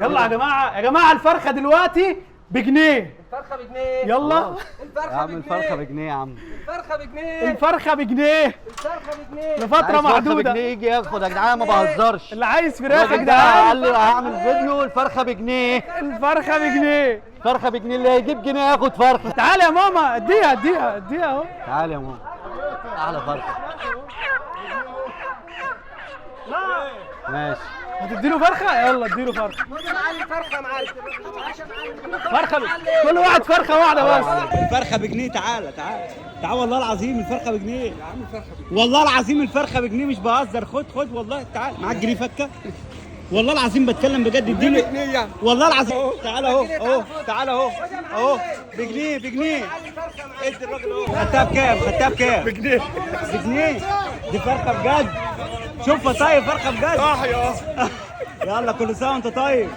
يلا يا جماعة، يا جماعة الفرخه دلوقتي بجنيه. الفرخه بجنيه. يلا الفرخه يا عم الفرخه بجنيه. بجنيه يا عم. الفرخه بجنيه. الفرخه بجنيه الفرخه بجنيه لفترة عايز فرخة محدودة. بجنيه يجي ياخد يا جدعان، ما بهزرش. اللي عايز فراخ يا الراجل ده جدعان. قال لي هعمل فيديو الفرخه بجنيه. الفرخه بجنيه. فرخة بجنيه، اللي هيجيب جنيه ياخد فرخة. تعالى يا ماما، اديها اديها اديها اهو. تعالى يا ماما، احلى فرخة. ماشي. هتديله فرخة؟ يلا اديله فرخة. يا معلم فرخة يا معلم. فرخة كل واحد فرخة واحدة بس. الفرخه بجنيه. تعالى تعالى تعالى، والله العظيم الفرخه بجنيه يا عم. الفرخه بجنيه والله العظيم، الفرخه بجنيه، مش بهزر. خد خد والله، تعالى معاك جنيه فكه، والله العظيم بتكلم بجد. اديني جنيه والله العظيم. تعالى اهو اهو، تعالى اهو اهو، بجنيه بجنيه. ادي الراجل اهو. خدتها بكام؟ خدتها بكام؟ بجنيه. بجنيه دي فرخة بجد. شوفها طيب، فرخة بجد. صح يلا كل سنة وانت طيب.